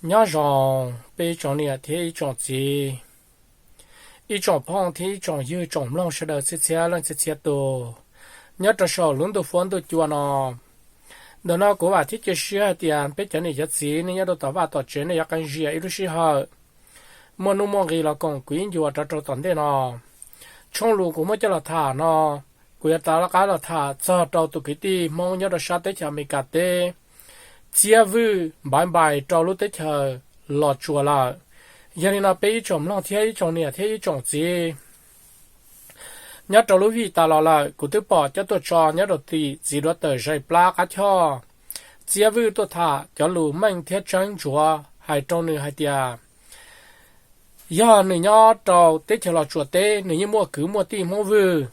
Nyob zoo peb ib tsoom niam thiab ib tsoom txiv, ib tsoom phooj thiab ib tsoom ywg tsoom mloog sawv daws txhia txhia leej txhia txhia tus, nyob rau saum lub ntuj huab ntuj cua no. Ntawm no kuv vam thiab cia siab hais tias peb cov niam cov txiv nej nyob rau tom vaj tom tsev nej yuav qee zias ib lub sij hawm, muaj nuj muaj nqis los koom kuv ib ncua rov rau tom ntej no. Tshooj lus kuv muab coj los tham no, kuv yuav rov qab los tham txog rau tus kwv tij Hmoob nyob rau sab teb chaws Amelikas teb, Txiab Vwj npaiv npais rau lub teb chaws Los Tsuas lawm. Yog li no peb ib tsoom mloog thiab ib tsoom niam thiab ib tsoom txiv, nyob rau lub vij tas los lawm kuv twb pom coj tuaj tso nyob rau tim txiv duav tawm zais plab qab choj, Txiab Vwj tuaj tham cov lus meej thiab tseeb ntsuav hais rau nws hais tias yog nws nyob rau teb chaws Los Tsuas teb nws yeej muaj kwv muaj tij Hmoob Vwj,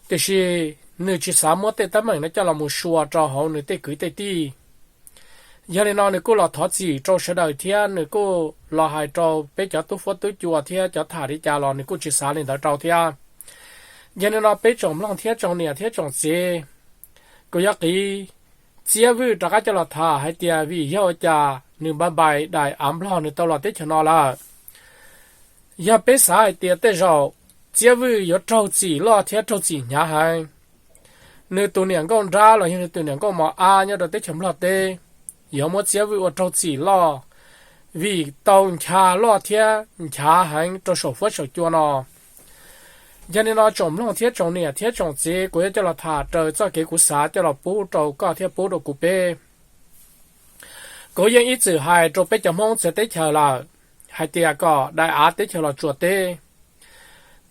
tiam sis nws tsis xav muab tej teeb meem no coj los mus sua rau hauv nws tej kwv tej tij. Yog li no nws kuj los thov txim rau sawv daws thiab nws kuj los hais rau peb cov tub huab tub cua thiab cov tham li cas los nws kuj tsis xav li ntawd rau thiab. Yog li no peb tsoom mloog thiab tsoom niam thiab tsoom txiv, kuv yuav qiv Txiab Vwj rov qab coj los tham hais tias vim yog ua cas nws npaiv npais daim av nplog nws tau los teb chaws no lawm. Yog peb xav hais tias tej zaum Txiab Vwj yuav raug txim loj thiab raug txim hnyav heev, nws tus niam nkauj nrab los yog nws tus niam nkauj mos ab nyob rau teb chaws Nplog teb yuav muab Txiab Vwj ua raug txim loj, vim tau ncha loj thiab nchav heev rau saum huab saum cua no. Yog li no tsoom mloog thiab tsoom niam thiab tsoom txiv, kuv yuav coj los tham raws txoj kev kuv xav coj los pub rau koj thiab pub rau kuv peb. Kuv yeej ib txwm hais rau peb cov Hmoob txhua teb chaws lawm hais tias kom daim av teb chaws Los Tsuas teb,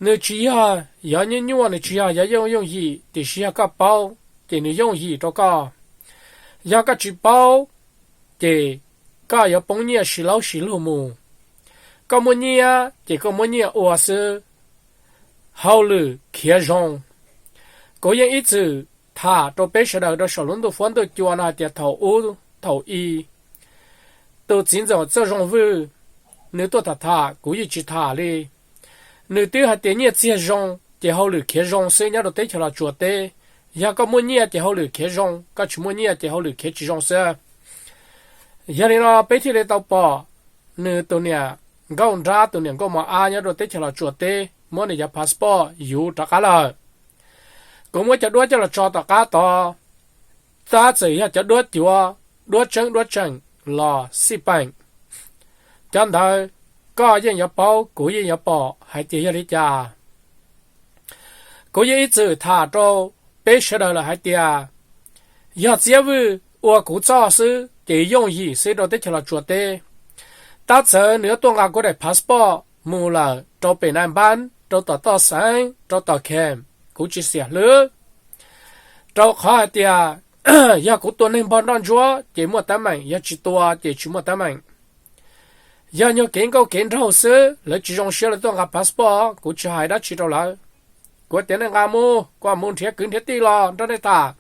nws tsis yog yuav nyuaj nyuaj, nws tsis yog yuav yooj yooj yim, tiam sis yog koj paub ces nws yooj yim rau koj. Yog koj tsis paub ces koj yuav poob nyiaj siv laub siv lug mus. Koj muaj nyiaj ces koj muab nyiaj ua xwb, hauj lwm khiav zoo. Kuv yeej ib txwm tham rau peb sawv daws rau saum lub ntuj huab ntuj cua no hais tias thaum ub thaum i, tus txiv ntxawm Txawj Zoo Vwj, nws tuaj tham tham kuv yeej tsis tham li. Nws twb hais tias nyiaj txiag zoo ces hauj lwm khiav zoo xwb nyob rau teb chaws Los Tsuas teb. Yog koj muaj nyiaj ces hauj lwm khiav zoo, koj tsis muaj nyiaj ces hauj lwm khiav tsis zoo xwb. Yog li no peb thiaj li tau pom nws tus niam nkauj nrab tus niam nkauj mos ab nyob rau teb chaws Los Tsuas teb muab nws cov passport yuv rov qab lawm. Kuv muab cov duab coj los tso tom qab tod, tab txawm yog cov duab cuav, duab tseeb duab tseem los xij peem, cov ntawd koj yeej yuav paub kuv yeej yuav pom hais tias yog li cas. Kuv yeej ib txwm tham rau peb sawv daws lawm hais tias yog Txiab Vwj ua kuv txoj xwb ces yooj yim xwb rau teb chaws Los Tsuas teb. Tab txawm nws yuav tuaj nqa kuv daim passport mus lawm rau pem nais npab, rau tom toj xeev, rau tom khem, kuv tsis xiam hlwb. Rau qhov hais tias yog kuv tua neeg npog nroj ntsuab ces muaj teeb meem, yog tsis tua ces tsis muaj teeb meem. Yog nyuag kev nkauj kev nraug xwb lawv tsis zoo siab lawv tuaj nqa passport, kuv tsis hais dab tsi rau lawv. Kuv tias nej nqa mus, kuv mus nrhiav kwv nrhiav tij los nrog nej tham.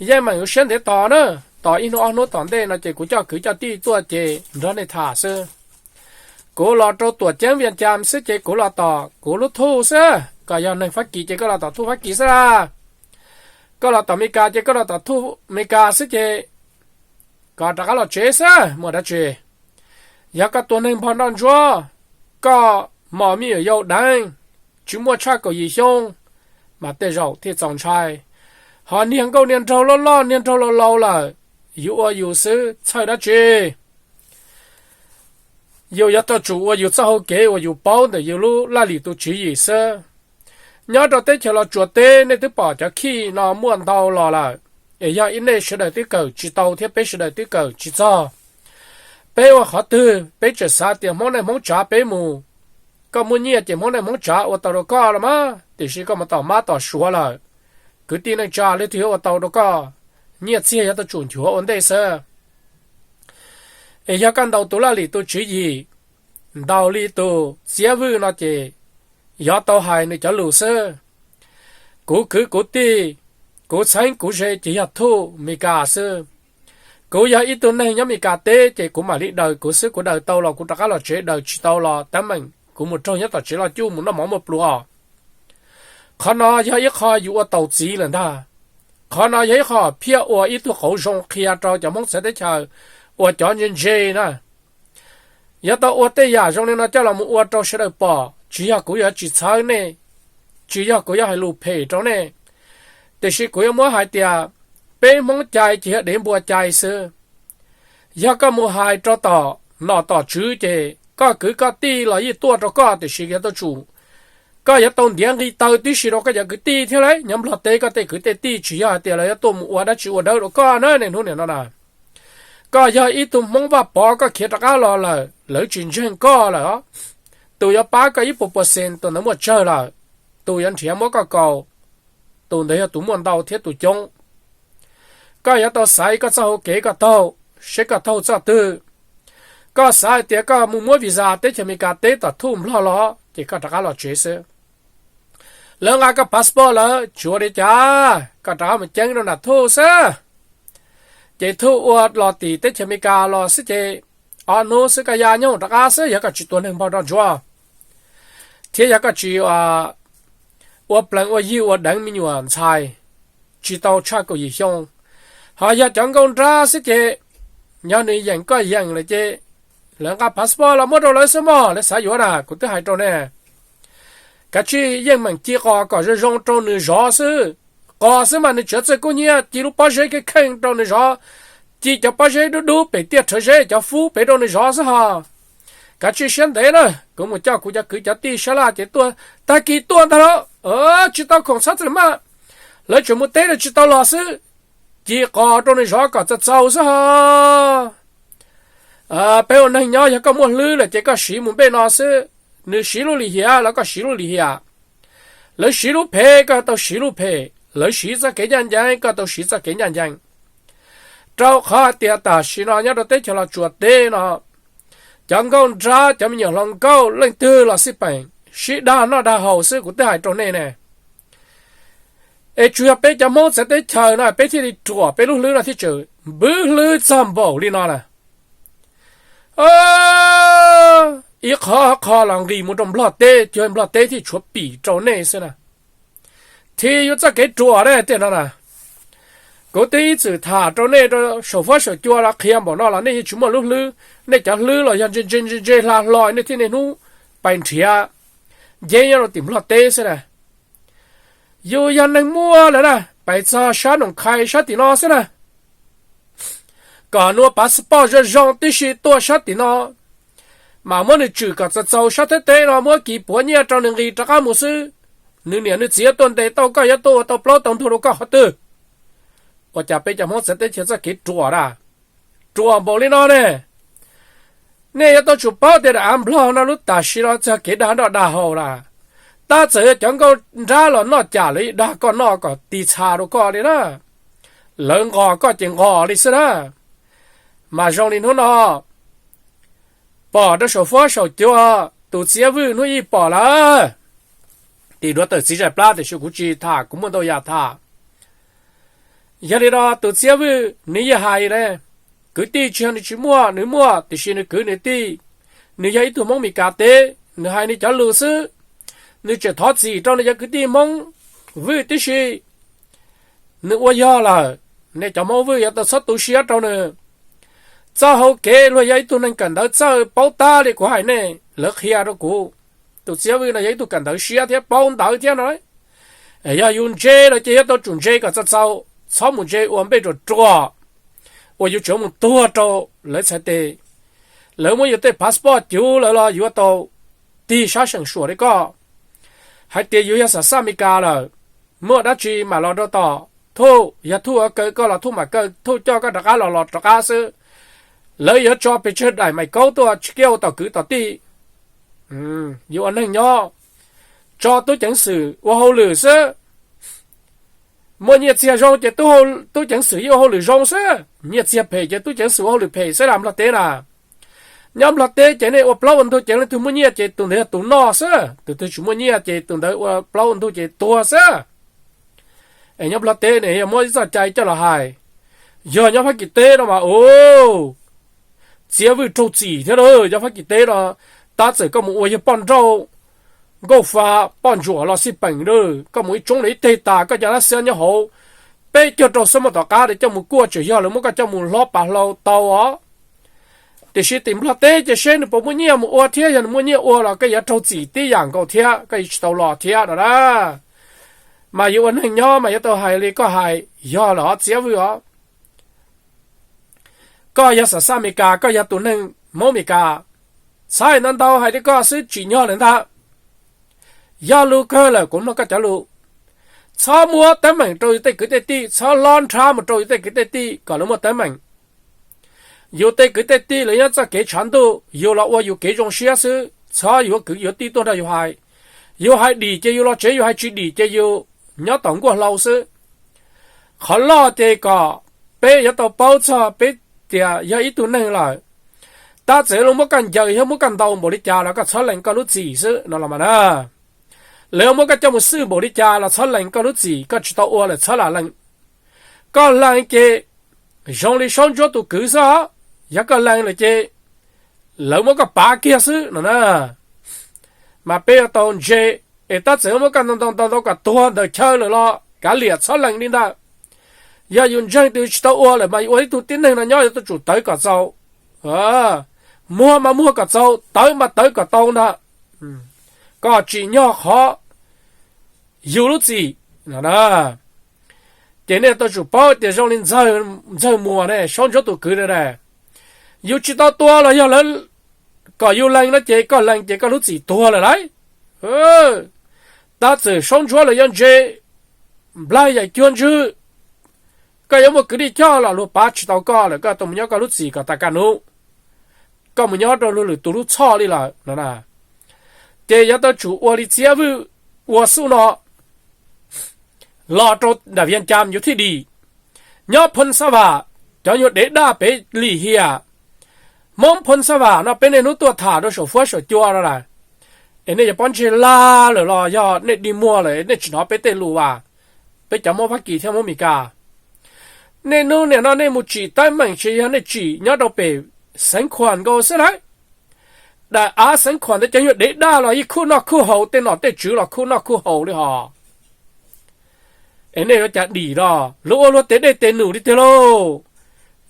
Yeej meem yuav siab ntev tos na, tos ib hnub ob hnub tom ntej no ces kuv coj kwv coj tij tuaj ces nrog nej tham xwb. Kuv los rau tuam ceeb Vias Cas xwb ces kuv los tom kuv lub thuj xwb, kom yog neeg Fab Kis ces koj los tom thuj Fab Kis xwb la. Koj los tom Mes Kas ces koj los tom thuj Mes Kas xwb ces kom rov qab los tsev xwb muaj dab tsi. Yog koj tua neeg npog nroj ntsuab, koj mos me nyuam yaus deev, tsis muaj tshaj kaum yim xyoo, mas tej zaum thiaj txaus ntshai. Ho niag nkauj niag nraug loj loj niag nraug laus laus lawm, yus ua yus xwb txhawj dab tsi. Yus yuav tau tsum ua yus txoj hau kev uas yus paub ntawm yus lub laj lim tus tswv yim xwb. Nyob rau teb chaws Los Tsuas teb nej twb pom cov khij no muaj ntau los lawm, es yog ib nej sawv daws twb kawm tsis tau thiab peb sawv daws twb kawm tsis txog. Peb ua qhov twg peb tseem xav tias Hmoob neej Hmoob tsav peb mus. Koj muaj nyiaj ces Hmoob neej Hmoob tsav ua tau rau koj los mas, tiam sis koj mus tom mab tom suav lawm, kwv tij neej tsa leej twg yuav ua tau rau koj. Nyiaj txiag yuav tau tsum nchuav ua ntej xwb. Es yog koj ntaus tus laj lim tus tswv yim, ntaus li tus Txiab Vwj no ces yog tau hais nws cov lus xwb. Kuv kwv kuv tij, kuv txheeb kuv ze ces yog thuj Mes Kas xwb. Kuv yog ib tug neeg nyob Mes Kas teb ces kuv mam li daws kuv xwb, kuv daws tau los kuv rov qab los tsev, daws tsis tau los teeb meem kuv mus raug nyob tom tsev loj cuj mus noj mov muaj pluas. Qhov no yog ib qho yus ua taus txiv lawm ntag. Qhov no yog ib qho phiaj ua ib tug qauv zoo qhia rau cov Hmoob txawv teb chaws uas cov ntse ntse na, yuav tau ua tej yam zoo li no coj los mus ua rau sawv daws pom. Tsis yog kuv yuav tsis txhawb nej, tsis yog kuv yuav hais lus phem rau nej, tiam sis kuv yuav muab hais tias peb Hmoob cai ces yog dev npua cai xwb. Yog koj mus hais rau tom nom tom tswv ces koj kwv koj tij los yeej tuaj rau koj, tiam sis yog tau tsum koj yuav tau ntiav nqi taw tib si rau koj cov kwv tij thiab lauj. Nyob Nplog teb koj tej kwv tej tij tsis yog hais tias lawv yuav tuaj mus ua dab tsi ua dawb rau koj na niaj hnub niam no na. Koj yog ib tug Hmoob Vaj Pov koj khiav rov qab los lawm, lawv tsis ntseeg koj lawm os. Tus yuav pab koj ib puas percent tus ntawd muaj tsawg lawm, tus yuav nrhiav muab koj kaus, tus ntawd yog tus muaj ntau thiab tus coob. Koj yuav tau xaiv koj txoj hau kev koj taug, seb koj taug txoj twg. Koj xav hais tias koj mus muab visa teb chaws Amelikas teb tom thuj Nplog los ces koj rov qab los tsev xwb. Lawv nqa koj passport lawm tsis ua li cas, koj rov qab mus ceeb rau nram thuj xwb. Ces thuj ua los tim teb chaws Amelikas los xwb ces ob hnub xwb koj ya nyob rov qab xwb yog koj tsis tua neeg npog roj ntsuab, thiab yog koj tsis ua plees ua yig ua deev me nyuam ntxhais tsis tau tshaj kaum yim xyoo. Ho yog cov nkauj nrab xwb ces yog nws yeem koj yeem lawm ces lawv nqa passport los muab rau lawv xwb mog, lawv xav yuav na, kuv twb hais rau nej. Kav tsij yeej meem ci qos kom zoo zoo rau nws zov xwb. Qos xwb mas nws tsis txawj kub hnyiab, ci lub pob zeb kheej kheej rau nws zov, ci cov pob zeb dub dub pem tiaj rhawv zeb cov fub pem rau nws zov xwb ho. Kav tsij siab ntev na, kuv mus coj kuv cov kwv cov tij sab laj ces tuaj, tag kis tuaj ntag lauj, tsis tau khoom txhob txwm maj, lawv tseem mus teb lawv tsis tau los xwb. Ci qos rau nws zov kom txaus txaus xwb ho. Peb ua neeg nyob yog koj muaj hlwb lawm ces koj siv mus npej no xwb. Nws siv lub lim hiam los koj siv lub lim hiam. Lawv siv lub phem koj tau siv lub phem, lawv siv txoj kev ncaj ncees koj tau siv txoj kev ncaj ncees. Rau qhov hais tias tam sim no nyob rau teb chaws Los Tsuas teb no, cov nkauj nrab cov me nyuam hluas nkauj leej twg los xij peem, sib dag noj dag haus xwb, kuv twb hais rau nej ne. Es tsuas yog peb cov Hmoob txawv teb chaws no peb thiaj li ruam, peb lub hlwb no thiaj tseem npwb hlwb txog npaum li no na. Ib qho qho los nqis mus rau Nplog teb, cuag Nplog teb thiaj tshuav pim rau nej xwb na. Thiab yus txoj kev ruam ne tiag no na, kuv twb ib txwm tham rau nej rau saum huab saum cua los qhia npaum no los nej yeej tsis muaj lub hlwb. Nej cov hlwb los yog ntse ntse ntse ntse hla hlo nej thiaj niaj hnub pais nrhiav nceb nyob rau tim Nplog teb xwb na. Yus yog neeg muaj lawm na, pais txog sab Noom Khai sab tim no xwb na, kom nws ua passport zoo zoo tib si tuaj sab tim no, mas muab nws tswm kom txaus txaus sab teb teb no, muab kis puav nyiaj rau nws nqis rov qab mus xwb. Nws niam nws txiv tuaj ntes tau koj, yuav tuaj ua tau plaub tau ntug rau koj qhov twg? Ua cas peb cov Hmoob txawv teb chaws txoj kev ruam na, ruam npaum li no ne? Nej yuav tau tsum paub tias daim av Nplog no lub tam sim no txog kev dag nroj dag haus lawm. Tab txawm yog cov nkauj nrab los noj cam lawv dag koj noj kom tis txha rau koj li na, lawv nqos koj ces nqos li xwb na. Mas zoo li hnub no pom rau saum huab saum cua, tus txiv Yaj Vwj hnub ib pom lawm. Tim duav tawm txiv zais plab tiam sis kuv tsis tham, kuv muaj ntau yam tham. Yog li no tus txiv Yaj Vwj nws yeej hais ne, kwv tij tsis yog nws tsis muaj, nws muaj tiam sis nws kwv nws tij, nws yog ib tug Hmoob Mes Kas teb, nws hais nws cov lus xwb. Nws tseem thov txim rau nws cov kwv tij Hmoob Vwj tib si. Nws ua yog lawm, nej cov Hmoob Vwj yuav tau txhob tu siab rau nws. Txoj hau kev luag yog ib tug neeg kawm ntawv txawj paub tab li kuv hais nej, lawv qhia rau kuv. Tus txiv Yaj Vwj no yog ib tug kawm ntawv siab thiab paub ntawv thiab no. Yog yus ntse los ces yuav tau tsum ntse kom txaus txaus, txhob mus ntse ua npej ruam ruam uas yus tseem mus tuag rau lawv txhais tes. Lawv muab yus tej passport cuv lawm los yuav tau tig sab seem suam li koj hais tias yus yog xam xaj Mes Kas lawm, muaj dab tsi mam los rau tom thuj, yog thuj kaw koj los thuj mam kaw, thuj coj koj rov qab los los rov qab xwb. Lawv yuav tso pes tsawg daim mais kaub tuaj tsis kiaj ua tom kwv tom tij. Yus ua neeg nyob, tso tub ceev xwm ua hauj lwm xwb. Muaj nyiaj txiag zoo ces tub ceev xwm yeej ua hauj lwm zoo xwb, nyiaj txiag phem ces tub ceev xwm ua hauj lwm phem xwb na Nplog teb na. Nyob Nplog teb ces nej ua plaub ua ntug ces leej twg muaj nyiaj ces tus ntawd yog tus noj xwb, tus twg tsis muaj nyiaj ces tus ntawd ua plaub ua ntug ces tuag xwb. Es nyob Nplog teb ne yog muab ib txoj cai coj los hais, yog nyob Fab Kis teb no mas, txiv Yaj Vwj raug txim thiab na. Nyob Fab Kis teb no, tab txawm koj mus ua yawg poj nrauj, nkauj fa, poj ntsuam los xij peem na, koj mus ib tsoob los ib teg tas, koj cov lab xiab nyob hauv peb caug rau xuab moos tom qab es coj mus kuaj tseem yog lawv muab koj coj mus hlob pas hlau tau os. Tiam sis tim Nplog teb ces seb nws puas muaj nyiaj mus ua thiab, yog nws muaj nyiaj ua los koj yuav raug txim tib yam nkaus thiab, koj yuav tsis tau los thiab no na. Mas yus ua neeg nyob mas yuav tau hais li koj hais, yog lawm os Txiab Vwj os. Koj yog xam xaj Amelikas, koj yog tus neeg Hmoob Amelikas, txhob hais ntau ntau, hais li koj xwb tsim nyog lawm ntag. Yog lus kawg lawm kuv mloog koj cov lus. Txhob muab teeb meem rau yus tej kwv tej tij, txhob hlob nrhab mus rau yus tej kwv tej tij kom lawv muaj teeb meem. Yus tej kwv tej tij lawv nyob txoj kev tshav ntuj, yus los ua yus kev zoo siab xwb, txhob yuav kwv yuav tij tuaj nrog yus hais. Yus hais dim ces yus los tsev, yus hais tsis dim ces yus nyob tom nkuaj hlau xwb. Qhov loj ces kom peb yuav tau paub txog peb tias yog ib tug neeg lawm, tab txawm luag muab koj ncaws thiab muab koj ntaus npaum li cas los koj txhob lees koj lub txim xwb no los mas na. Lawv muab koj coj mus xwj npaum li cas los txhob lees koj lub txim, koj tsis tau ua lawm txhob lam lees. Koj lees ces zoo li Saub Ntsuab tus kwv xwb os, yog koj lees lawm ces lawv muab koj pav kiag xwb no na. Mas peb yuav tau ntse, es tab txawm muab koj ntaus ntaus ntaus ntaus kom tuag ntawm chaw lawm los kav liam txhob lees li ntawd. Yog yus ntseeg tias yus tsis tau ua lawm mas yus ua ib tug tib neeg no nyob yuav tau tsum tawv kom txaus. Muag mas muag kom txaus, tawv mas tawv kom tau ntag. Kom tsim nyog qhov yus lub txim no na. Ces nej tau tsum paub tias zoo li Ntxawg Muas ne, Saub Ntsuab tus kwv na, yus tsis tau tua los yog lawv kom yus lees no ces koj lees ces koj lub txim tuag lawm lauj. Tab txawm Saub Ntsuab lawv yuav ntse nplaig yaim cuag ntswg, koj yuav muaj kwv tij coj los luag pav tsis tau koj lawm, koj tau mus nyob koj lub txim kom tas kaj hnub. Koj mus nyob rau luag lwm tus lub txhoj li lawm no na. Ces yuav tau tsum ua li Txiab Vwj ua xub no los rau nram Vias Cas yus thiaj dim. Nyob Phoo Xab Vam, cov nyuag dev daj pem lim hiam. Hmoob Phoo Xab Vam no peb niaj hnub tuaj tham rau saum fuab saum cua no lawm. Es nej yuav pob ntseg lag lawm los yog nej dig muag lawm nej tsis hnov peb tej lus as? Peb cov Hmoob Fab Kis thiab Hmoob Meskas, niaj hnub nim no nej mus tsim teeb meem tsis yog nej tsim nyob rau pem Xeev Khuam nkaus xwb lauj. Daim av Xeev Khuam ntawd cov nyuag dev daj los yeej khuj noj khuj haus, tej nom tej tswv los khuj noj khuj haus li hos. Es nej yuav cas dim los luag ua luag tes dej tes num li tiag lauj.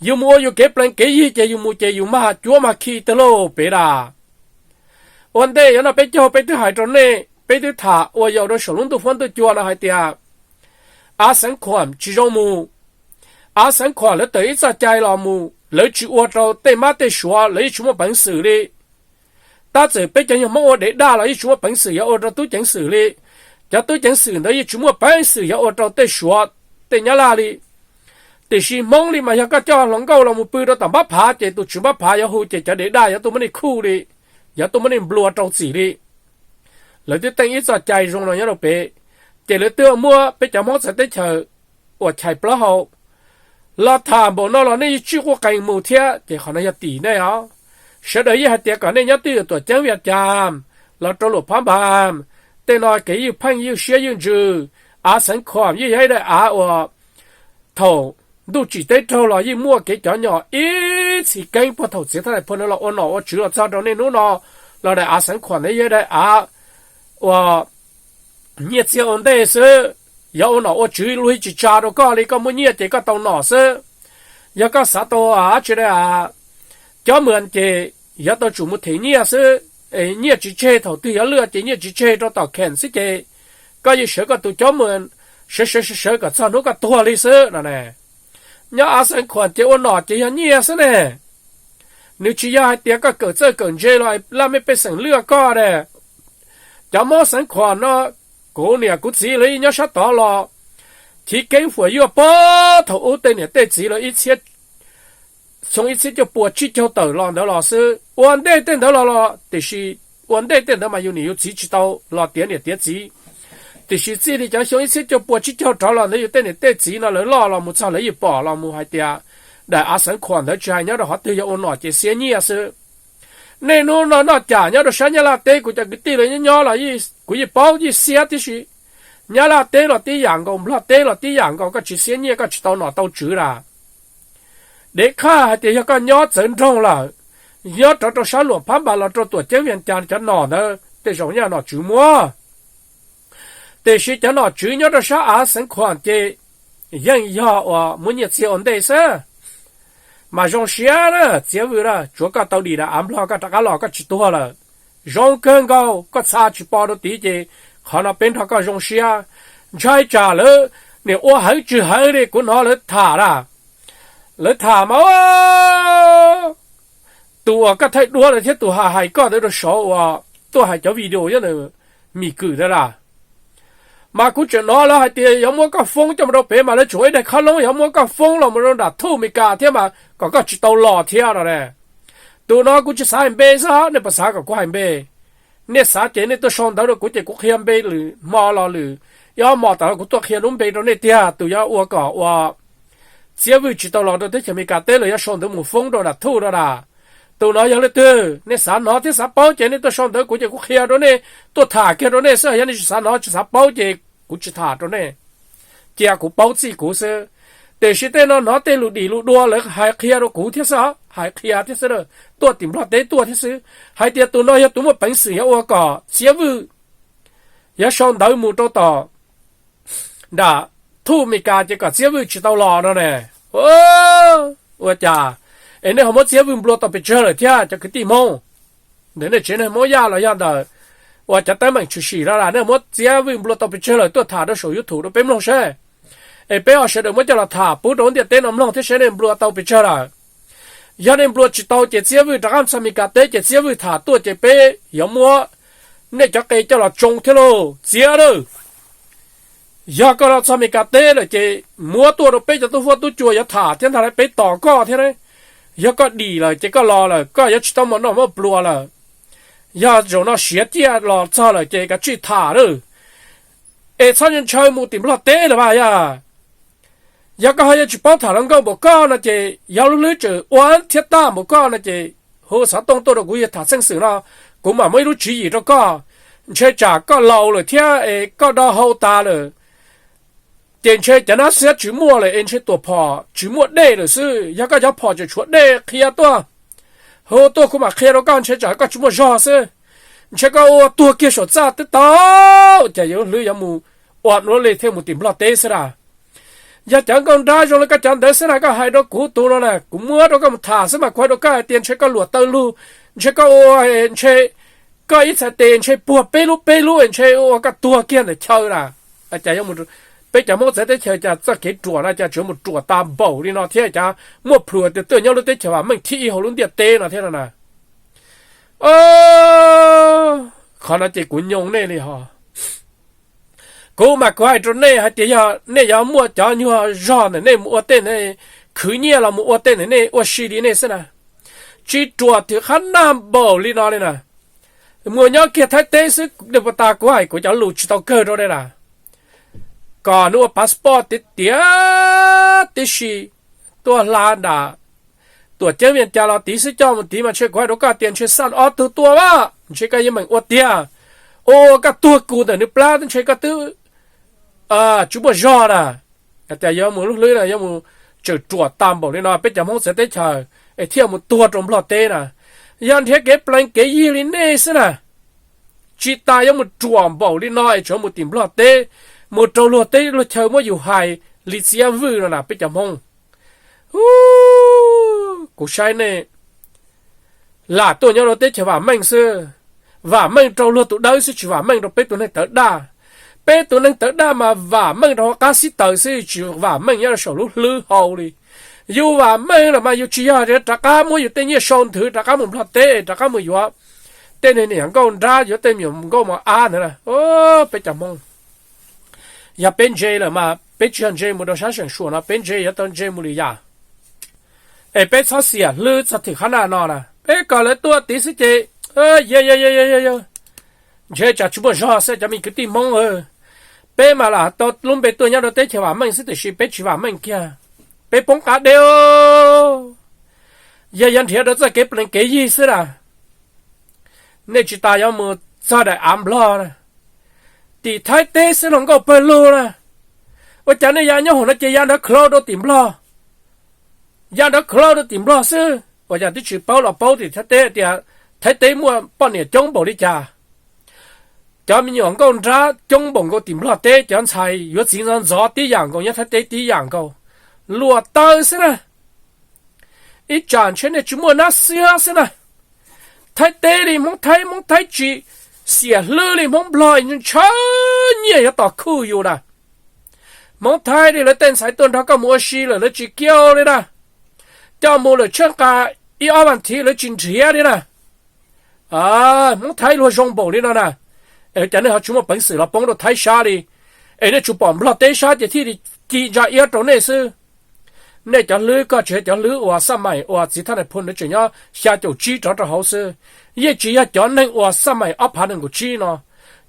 Yus mus ua yus kev plees kev yig ces yus mus ces yus mag cuab mag khi tiag lauj pem dam. Ua ntej yuav no peb caug peb twb hais rau nej, peb twb tham ua yaus rau saum lub ntuj fuab ntuj cua no hais tias av Xeev Khuam tsis zoo mus. Av Xeev Khuam lawv tawm ib txoj cai los mus lawv tsis ua rau tej mab tej suav, lawv yeej tsis muaj peev xwm li. Tab txawm peb cov nyuag Hmoob ua dev daj los yeej tsis muaj peev xwm yuav ua rau tub ceev xwm li. Cov tub ceev xwm ntawd yeej tsis muaj peev xwm yuav ua rau tej suav tej nyab laj li. Tiam sis Hmoob li mas yog koj coj hluas nkauj los mus pw rau tom npab phav ces tus tswv npab phav yuav hu ces cov dev daj yuav tuaj muab nej khuj li, yuav tuaj muab nej nplua rau txim li. Lawv twb teej ib txoj cai zoo no nyob rau pem, ces lawv twb muab peb cov Hmoob txawv teb chaws uas chais plaub hau los tham npaum no los nej yeej tsij quaj qees mus thiab ces qhov no yog tim nej os. Sawv daws yeej hais tias kom nej nyob twj ywm tuam ceeb Vias Cas los rau Luam Phab Npas, tej no kev ywj pheej ywj siab ywj ntsws. Av Xeev Khuam yeej yog ib daim av uas thaum ntuj tsim teb raug los yeej muaj kev cov nyom ib txhis keeb puag thaum txiv thaj nais phoo no los ua nom ua tswv los txog rau niaj hnub no los daim av Xeev Khuam ntawd yog ib daim av uas nyiaj txiag ua ntej xwb. Yog ua nom ua tswv luag yeej tsis tsa rau koj li, koj muaj nyiaj ces koj tau nom xwb. Yog koj xav tau dab tsi daim av Cob Mwas ces yuav tau tsum mus them nyiaj xwb. Nyiaj tsis tseg, thaum twg yuav luaj ces nyiaj tsis tseg rau tom kheem xwb ces koj yeej sawv koj tus Cob Mwas, sawv sawv sawv sawv kom txog hnub koj tuag li xwb no ne. Nyob Av Xeev Khuam ces ua nom ces yog nyiaj xwb ne. Nws tsis yog hais tias koj kawm txawj kawm ntse los laj mej pej xeem luaj koj ne. Cov Hmoob Xeev Khuam no, kuv niam kuv txiv lawv yeej nyob sab tod los chiv keeb fuam yuaj puag thaum ub tej niam tej txiv lawv ib txhiab, xyoo ib txhiab cuaj pua tsib caug tawm los ntawd los xwb. Ua ntej tej ntawd los los tiam sis ua ntej tej ntawd mas yus niam yus txiv tsis tau los tiav niam tiav txiv. Tiam sis txij li cov xyoo ib txhiab cuaj pua tsib caug rov los ntawd yus tej niam tej txiv no lawv loj los mus txog lawv yeej pom los mus hais tias daim Av Xeev Khuam ntawd tsis hais nyob rau qhov twg yog ua nom ces xiab nyiaj xwb. Niaj hnub no noj cam nyob rau sab Nyab Laj teb kuv cov kwv tij lawv nyob nyob los kuv yeej paub yeej xiab tib si. Nyab Laj teb los tib yam nkaus, Nplog teb los tib yam nkaus, koj tsis xiab nyiaj koj tsis tau nom tau tswv lawm. Dev qhaj hais tias yog koj nyob txawv nroog lawm, nyob rov rau sab Luam Phab Npas los rau tuam ceeb Vias Cas cov nom ntawd tej zaum nyaj nom tswv muab. Tiam sis cov nom tswv nyob rau sab Av Xeev Khuam ces yeej yog uas muab nyiaj txiag ua ntej xwb. Mas zoo siab na txiav vwm na, tsuav koj tau dim da av nplog koj rov qab los koj tsis tuag lawm. Zoo kawg nkaus, koj txha tsis pov rau tid ces qhov no peb nrog koj zoo siab. Ntshai tsam lawv niam ua heev tsis heev li, kuv hnov lawv tham na. Lawv tham mas tus uas koj thaij duab lawm thiab tus hais hais koj ntawd rau saud uas tuaj hais cov video nyob ntawm Mis Kwm ntawd las. Mas kuv tseem hnov lawv hais tias yuav muab koj foob coj mus rau pem, mas lawv tsuas ib daig qhab loob yuav muab koj foob los mus rau nram thuj Amelikas thiab mas kom koj tsis tau los thiab no ne. Tus no kuv tsis xav hais npe xwb, nej puas xav kom kuv hais npe? Nej xav ces nej tuaj sau ntawv rau kuv ces kuv qhia npe lwm hmo los lwm, ib ob hmo tas los kuv tuaj qhia lub npe rau nej tiag. Tus yuav ua kom ua txiav vwm tsis tau los rau teb chaws Amelikas teb los yuav sau ntawv mus foob rau nram thuj no na. Tus no yog leej twg? Nej xav hnov thiab xav paub ces nej tuaj sau ntawv kuv ces kuv qhia rau nej, tuaj tham kiag rau nej xwb. Yog nej tsis xav hnov tsis xav paub ces kuv tsis tham rau nej, cia kuv paub txij kuv xwb. Tiam sis tej no hnov tej lus dim lus dua lawv hais qhia rau kuv thiab xwb, hais qhia thiab xwb, tuaj tim Nplog teb tuaj thiab xwb, hais tias tus no yog tus muaj peev xwm yuav ua kom txiav vwm yuav sau ntawv mus rau tom nram thuj Amelikas ces kom txiav vwm tsis tau los no ne. Ua cas es nej ho muab txiav vwm nplua tau pes tsawg lawm thiab cov kwv tij Hmoob? Ntawm nej tsev neeg Hmoob Yaj los yog ntawm uas cov teeb meem tshwm sim no las, nej muab txiav vwm nplua tau pes tsawg lawm tuaj tham rau saum YouTube rau peb mloog seb. Es peb ho sawv daws muab coj los tham pub rau lub ntiaj teb no mloog thiab seb nej nplua tau pes tsawg lawm. Yog nej nplua tsis tau ces txiav vwm rov qab txog Amelikas teb ces txiav vwm tham tuaj ces peb yuav muab nej cov qe coj los tsoo thiab lauj, txiav lawm. Yog koj los txog Amelikas teb lawm ces muab tuaj rau peb cov tub huab tub cua yuav tham thiab ntag lauj, peb tos koj thiab. Yog koj dim lawm ces koj los lawm, koj yuav tsis tau muaj noj muaj pluas lawm. Yog zaum no siav ciaj los txog lawm ces kav tsij tham lawm, es txhob ntshaw mus tim Nplog teb lawm mas yog. Yog koj ho yuav tsis paub tham hluas nkauj npaum koj no ces yog lub hlwb tseem ua thiab taj npaum koj no ces hu xov tooj tuaj rau kuv yog tham txheej xwm no, kuv mam muab ib lub tswv yim rau koj. Ntshe tsam koj laus lawm thiab es koj do hau tas lawm, ces ntshe cov nab xiab tsis muaj lawm es ntshe tuam phom tsis muaj dej lawm xwb. Yog koj cov phom tseem tshuav dej qhia tuaj, hu tuaj kuv mam qhia rau koj, ntshe tsam koj tsis muaj zog xwb. Ntshe koj ua tuag kiag saum txaj twb tau, cas yuav hlwb yuav mus ua nuav li thiaj mus tim Nplog teb xwb na. Yog cov nkauj nrab zoo li koj cov ntawd xwb na, koj hais rau kuv tus no na, kuv muab rau koj mus tham xwb mas kuv hais rau koj hais tias ntshe koj luam taw lug, ntshe koj ua, ntshe koj ib txhais tes ntshe puag peb lub peb lub ntshe ua koj tuag kiag ntawm chaw na. Cas yuav, peb cov Hmoob txawv teb chaws cas txoj kev ruam no cas tseem mus ruam tas npaum li no thiab, cas muaj plhus tias tuaj nyob lub teb chaws vam meej thib ib hauv lub ntiaj teb no thiab no na. Qhov no ces kuv nyoo nej li hos. Kuv mas kuv hais rau nej hais tias yog nej yuav muaj cov nyuag zog ntawm nej mus ua tej ntawd, khwv nyiaj los mus ua tej ntawd nej ua si li nej xwb na. Tsis ruam twm qhab naj npaum li no li na. Mus nyob kiag Thaib teb xwb, puas tas kuv hais kuv cov lus tsis tau kawg rau nej na. Kom nws ua passport tiav tiav tib si tuaj hla nram tuam ceeb Vias Cas los tid xwb, coj mus tid mas ntshe kuv hais rau koj tias ntshe xaj ob tug tuaj a, ntshe koj yeej meem ua tiag. Ua koj tuag kus ntawm nws plab ntshe koj twb tsis muaj zog na. Cas yuav mus lub hlwb no yuav mus tseem ruam tas npaum li no, peb cov Hmoob txawv teb chaws es thiaj mus tuag rau Nplog teb na. Yog nrhiav kev pleev kev yig li nej xwb na, tsis tas yuav mus ruam npaum li no es tseem mus tim Nplog teb, mus raug luag teb luag chaw muab yus hais li txiav vwj no na peb cov Hmoob. Kuv saib nej lam tuaj nyob rau teb chaws vam meej xwb. Vam meej rau luag tus dawb xwb tsis vam meej rau peb tus neeg tawv daj. Peb tus neeg tawv daj mas vam meej rau hauv qab xib taws xwb tsis vam meej nyob rau saum lub hlwb hau li. Yus vam meej lawm mas yus tsis yog rov qab muab yus tej nyiaj sau nthwv rov qab mus Nplog teb rov qab mus yuav tej niag niam nkauj nrab, yuav tej niam nkauj mos ab ntawd na. Peb cov Hmoob, yog peb ntse lawm mas peb tsis yog ntse mus rau sab seem suam no, peb ntse yuav tau ntse mus lwm yam. Es peb txhob xiam hlwb txog thwm qhab naj no na, peb kom lawv tuaj tid xwb ces ntshe tsam tsis muaj zog xwb cov me kwv tij Hmoob. Peb mas lam tau lub npe tuaj nyob rau teb chaws vam meej xwb tiam sis peb tsis vam meej kiag, peb poob qab deb. Yog yuav nrhiav rau txoj kev pleev kev yig xwb na, nej tsis tas yuav mus txog daim av Nplog na, tim Thaib teb xwb los nkauj pawg lug na. Ua cas nej ya nyob hauv no ces ya nrov khav rau tim Nplog, ya nrov khav rau tim Nplog xwb. Ua cas twb tsis paub los paub tim Thaib teb tias Thaib teb muaj poj niam coob npaum li cas, cov me nyuam nkauj nrab coob npaum nkaus tim Nplog teb, cov ntxhais yuav txiv ntxov ntxov tib yam nkaus nyob Thaib teb tib yam nkaus. Luam taw xwb na. Ib tsam ntshe nej tsis muaj nab xiab xwb na. Thaib teb li Hmoob Thaib, Hmoob Thaib tsis xiam hlwb li Hmoob Nplog, ntshaw nyiaj yuav tos khuj yus na. Hmoob Thaib li lawv tej ntxhais tuaj nrog koj mus ua si lawm lawv tsis kiau li na. Coj mus lawm tsheej nqa ib ob vas thiv lawv tsis nrhiav li na. Hmoob Thaib luag zoo npaum li no na, es cas nej ho tsis muaj peev xwm los poob rau Thaib sab li, es nej tsuas pom Nplog teb sab ces thiaj li ci ntsa iab rau nej xwb. Nej cov hlwb ko tsis yog cov hlwb uas xaj maim uas txiv thaj nais phoo nws tseem nyob xya caum tsib rov rau hauv xwb, yeej tsis yog cov neeg uas xaj maim ob phav nees nkaum tsib no,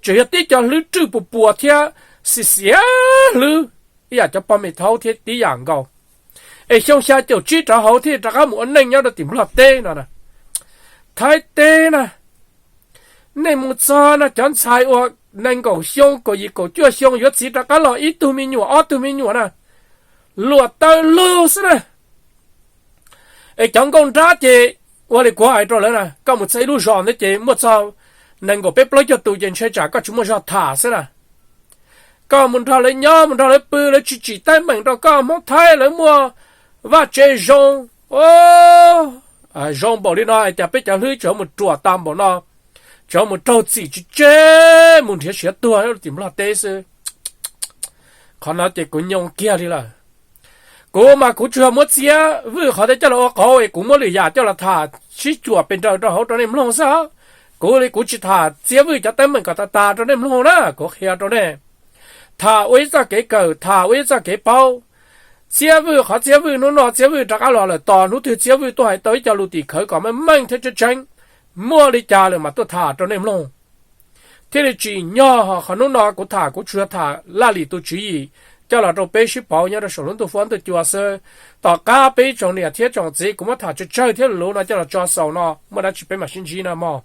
tseem yog tib cov hlwb rwj puas puas thiab xim xiav hlwb ib yam cov pog me thaub thiab tib yam nkaus. Es xyoo xya caum tsib rov hauv thiaj rov qab mus ua neej nyob rau tim Nplog teb no na. Thaib teb na, nej mus txog no cov ntxhais uas nees nkaum xyoo kaum yim kaum cuaj xyoo yuav txiv rov qab los ib tug me nyuam ob tug me nyuam na, luam taw lug xwb na. Es cov nkauj nrab ces ua li kuv hais rau lawv na, koj mus txog ib lub zos ntawd ces muaj txog nees nkaum peb plaub caug tus ces ntshe tsam koj tsis muaj zog tham xwb na. Koj mus nrog lawv nyob mus nrog lawv pw lawv tsis tsim teeb meem rau koj, Hmoob Thaib lawv muaj vaj tsev zoo. Zoo npaum li no cas peb cov hlwb tseem mus ruam tas npaum no, tseem mus raug txim tsis tseg mus nrhiav siav tuag tim Nplog teb xwb. Qhov no ces kuv nyoo kiag li lawm. Kuv mas kuv tsuas yog muab Txiab Vwj qhov tej coj los ua qauv es kuv muab lwm yam coj los tham sib cuam pes nraws rau hauv rau nej mloog xwb. Kuv li kuv tsis tham Txiab Vwj cov teeb meem kom tas tas rau nej mloog na, kuv qhia rau nej. Tham ua ib txoj kev kawm, tham ua ib txoj kev paub. Txiab Vwj qhov Txiab Vwj hnub no Txiab Vwj rov qab los lawm, tos hnub twg Txiab Vwj tuaj hais tau ib co lus tim khawv kom meej meej thiab tseeb tseeb, muaj li cas lawm mas tuaj tham rau nej mloog. Thiaj li tsim nyog qhov hnub no kuv tham kuv tsuas tham laj lim tus tswv yim coj los rau peb sib pauv nyob rau saum lub ntuj huab ntuj cua xwb. Tom qab peb ib tsoom niam thiab tsoom txiv kuv muab tham tsawg tsawg thiab luv no coj los tso xaus no, muaj dab tsi peb mam sib ntsib na mog.